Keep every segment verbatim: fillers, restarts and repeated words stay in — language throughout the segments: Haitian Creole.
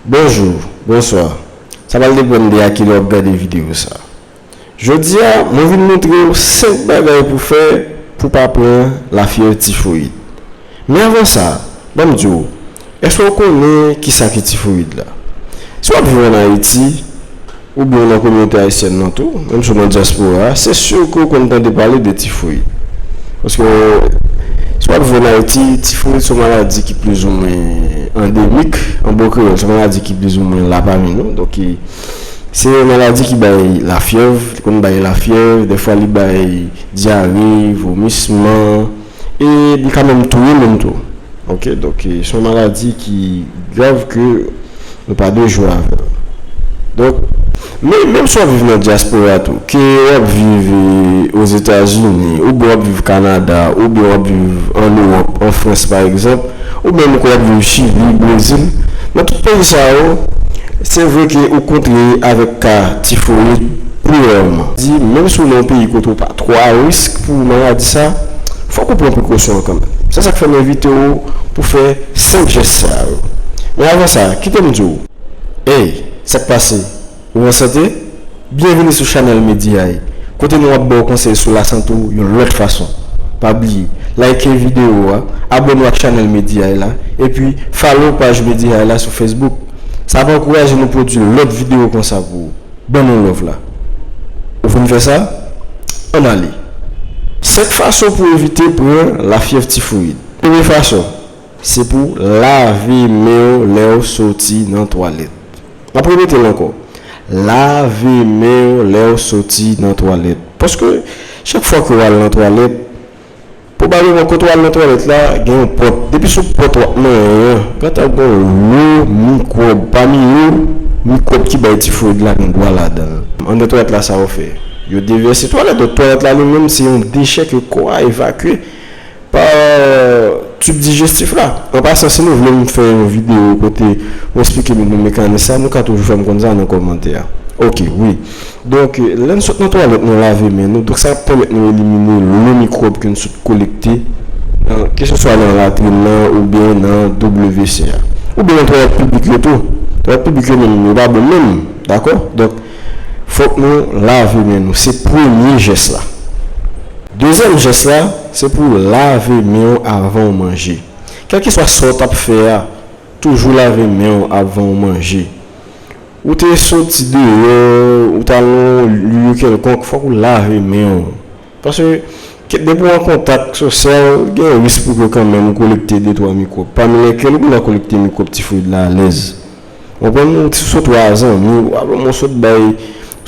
Bonjou, bonswa. Sa pral depann de a kilè w ap gade videyo sa. Jodi a, mwen vin montre w senk bagay pou fè pou pa pran lafyèv tifoyid. Men avan sa, ban m di w, èske w konnen kisa ki tifoyid la? Si w ap viv ann Ayiti, oubyen w nan kominote ayisyèn nan tou, menm si w nan dyaspora a, se si ke w konn tande pale de tifoyid. Paske, si w ap viv ann Ayiti, tifoyid se yon maladi ki plizoumwen andemik, an bon kreyòl, se yon maladi ki plizoumwen la pami nou. Donk, e, se yon maladi ki bay lafyèv, li konn bay lafyèv, dèfwa li bay dyare, vomisman, e li ka menm touye moun tou. Ok, donk, e, se yon maladi ki grav ke nou pa dwe jwe avè l. Donk, men, menm si w ap viv nan dyaspora tou, ke w ap viv, e, Ozetazini, oubyen w ap viv Kanada, oubyen w ap viv ann Ewòp, an Frans pa egzanp, oubyen menm ke w ap viv Chili, Brezil, nan tout peyi sa yo, se vre ke ou kontre avèk ka tifoyid pli rèman. Di, menm si w nan yon peyi kote w pa twò a risk pou maladi sa, fòk ou pran prekosyon an kanmenm. Se sa k fè m envite w pou fè senk jès sa yo. Men avan sa, kite m di w, hey, sa k pase? Ou an sante? Byenvini sou chanèl Mediaye, kote nou ap ba w konsèy sou lasante w yon lòt fason. Pa bliye, like videyo a, abòne w ak chanèl Mediaye la, epi follow paj Mediaye la sou Facebook. Sa ap ankouraje nou pwodui lòt videyo konsa pou ou. Ban nou love la. Ou fin fè sa? Ann ale. Senk fason pou evite pran lafyèv tifoyid. Premye fason, se pou lave men w lè w soti nan twalèt. M ap repete l ankò. Lave men w lè w soti nan twalèt. Paske chak fwa ke w al nan twalèt, pwobableman kote w al nan twalèt la, gen yon pòt. Depi sou pòt w ap manyen an, gentan gen yon lo mikwòb. Pami yo, mikwòb ki bay tifoyid la gen dwa ladan l. Anndan twalèt la, sa yo fè? Yo devèse twalèt. Donk, twalèt la li menm, se yon dechè ke kò a evakye pa tib dijestif la. An pasan, si nou vle m fè yon videyo kote mwen eksplike nou mekanis sa, nou ka toujou fè m konn sa nan kòmantè a. Ok, wi. Donk, lè n sot nan twalèt, nou lave men nou. Donk, sa ap pèmèt nou elimine lo mikwòb ke n sot kolekte, nan, keseswa nan latrin nan oubyen nan W C a. Oubyen nan twalèt piblik yo tou. Twalèt piblik yo menm, yo pa bon menm. Dakò? Donk, fòk nou lave men nou. Se premye jès la. Dezyèm jès la, se pou w lave men w avan w manje. Kèlkeswa sa w t ap fè a, toujou lave men w avan w manje. Ou te soti deyò, ou t al nan yon lye kèlkonk, fòk ou lave men w. Paske, ke, depi w an kontak sosyal, gen yon risk pou ke kanmenm ou kolekte de twa mikwòb. Pami lèkèl ou konn kolekte mikwòb tifoyid la alèz. Ou konprann? Ou sot wè zanmi w, ou sot bay,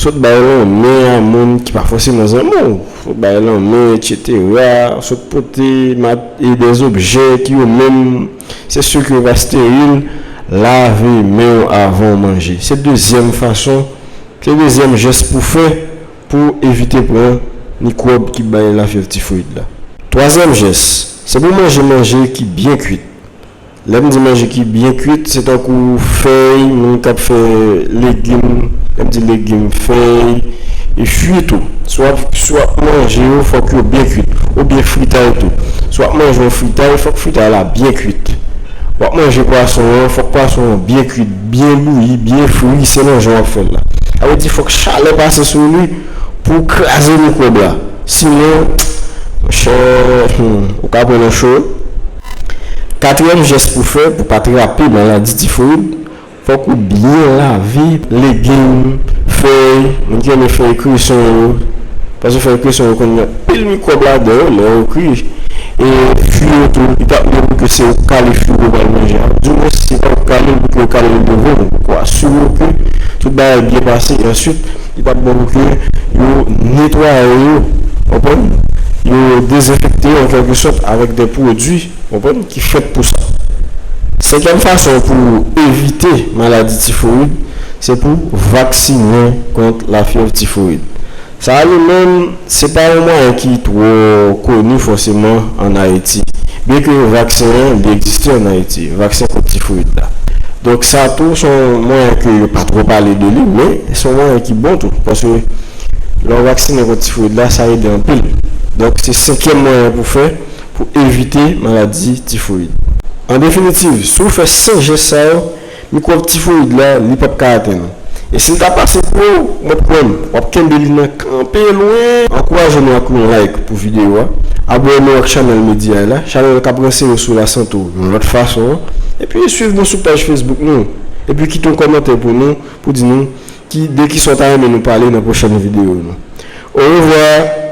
sot bay lanmen a moun ki pa fòseman zanmi w. Sot bay lanmen, etsetera. Sot pote mat-, e dèzobjè ki yo menm, se si ke yo pa esteril. Lave men w avan w manje. Se dezyèm fason, se dezyèm jès pou fè pou evite pran mikwòb ki bay lafyèv tifoyid la. Twazyèm jès, se pou manje manje ki byen kwit. Lè m di manje ki byen kwit, se tankou fèy, moun k ap fè legim, lè m di legim, fèy, e fwi tou. Si w ap, si w ap manje yo, fòk yo byen kwit. Oubyen fritay tou. Si w ap manje yon fritay, fòk fritay la byen kwit. W ap manje pwason an, fòk pwason an byen kwit, byen bouyi, byen fri, selon jan w ap fè l la. Sa vle di fòk chalè pase sou li pou w kraze mikwòb la. Sinon, monchè, hmm, ou ka pran nan cho. Katriyèm jès pou fè pou pa trape maladi tifoyid, fòk ou byen lave legim, fèy, moun ki renmen fèy kreson yo, paske fèy kreson yo konn gen anpil mikwòb ladan yo, lè yo kri. E fwi yo tou, li p ap bon pou ke se ou kale fwi ou pral manje a. Dimwens, se pa ou kale l pou ke ou kale l devan ou. Ou asire w ke tout bagay byen pase, e answit, li p ap bon pou ke yo netwaye yo, konprann? Yo dezenfekte yo an kèlke sòt avèk de pwodui, konprann, ki fèt pou sa. Senkyèm fason pou evite maladi tifoyid, se pou vaksinen kont lafyèv tifoyid. Sa a li menm, se pa yon mwayen ki twò koni fòseman ann Ayiti. Byenke vaksen an, li egziste ann Ayiti, vaksen kont tifoyid la. Donk, sa tou, se yon mwayen ke yo pa twò pale de li, men se yon mwayen ki bon tou. Paske lè w vaksinen kont tifoyid la, sa ede anpil. Donk, se senkyèm mwayen pou fè, pou evite maladi tifoyid. An definitiv, si w fè senk jès sa yo, Mikwob tifoyid la, li p ap ka atenn ou. E si l ta pase pou ou, w ap wè m, w ap kenbe li nan kanpe lwen. Ankouraje nou ak yon like pou videyo a. Abòne w ak chanèl Medya la, chanèl k ap ranseye w sou lasante w yon lòt fason. Epi swiv nou sou paj Facebook nou. Epi kite yon kòmantè pou nou, pou di nou ki, de kisa w ta renmen nou pale nan pwochèn videyo nou. Orevwa!